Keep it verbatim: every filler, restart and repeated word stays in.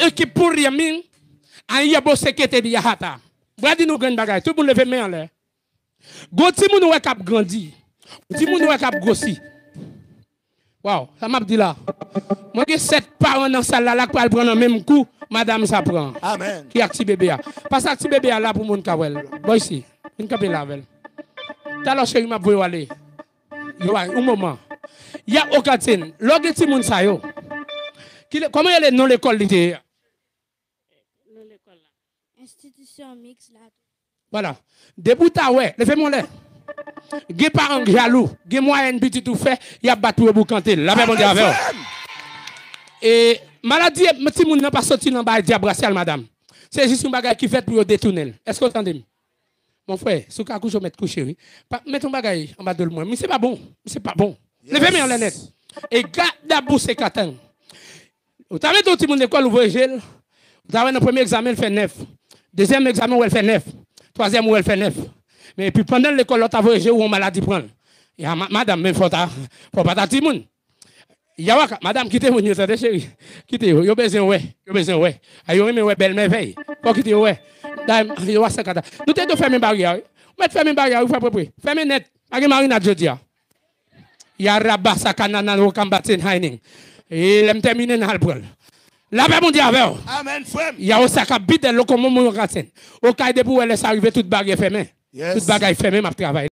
Ekip pou Ryamin, a yè bo sekete di yahata. Mwen di nou grenn bagay, tout moun leve men anlè. Gon timoun ou wè k ap grandi. Timoun ou wè k ap gwosi. Waw, sa m ap di la. Mwen gen sèt paran nan sal la, la k pral pran nan menm kou, madanm sa pran. Amèn. Ki ak ti bebe a. Pase ak ti bebe a la pou moun ka wè l. Bò isi, vin kanpe la avè l. Talè cheri, m ap voye w ale. Yo, ay, yon moman. Y ap okatyen, lè w gen timoun sa yo. Ki le, kòman rele non lekòl li te ye? Non lekòl la. Enstitisyon miks la. Vwala. Depi w ta wè, leve men w anlè. Gen paran k jalou, gen mwayèn pitit ou fè, y ap bat pou yo boukante l. Lapè Bondye avè w. E maladi timoun nan pa soti nan bagay dyab rasyal, madanm. Se jis yon bagay ki fèt pou yo detounen l. Èske w tande m? Mon frè, si w ka kouche, w mèt kouche, wi. Pa, met yon bagay anba do l mwen. Misye pa bon. Misye pa bon. Leve men anlè nèt. E gad ap bouse katang. Ou ta mete yon timoun lekòl, ou voye je l. Ou ta wè nan premye egzamen, l fè nèf. Dezyèm egzamen, ou wè l fè nèf. Twazyèm, ou wè l fè nèf. Men epi pandan l lekòl, lè w ta voye je w, yon maladi pran l. Ya, ma-, madanm, men fò w ta, fò w pa ta timoun. Yawaka, madanm, kite moun yo, tande cheri. Kite yo, yo bezwen wè, yo bezwen wè. A, yo renmen wè bèl mèvèy. Fò w kite yo wè. Dayè, yo a san kata. Nou te dwe fèmen baryè a, wi. Ou mèt fèmen baryè a, wi, frè Prepre. Fèmen nèt. Pa gen marinad jodi a. Yaraba sakanana wokamba tsenhaining. E lè m tèmine, n al pran l. Lapè Bondye avè w. Amèn, frè m. Yawo saka bidè loko momo yo kasen. Okay depi w wè lè sa rive, tout baryè fèmen. Yes. Tout bagay fèmen, m ap travay.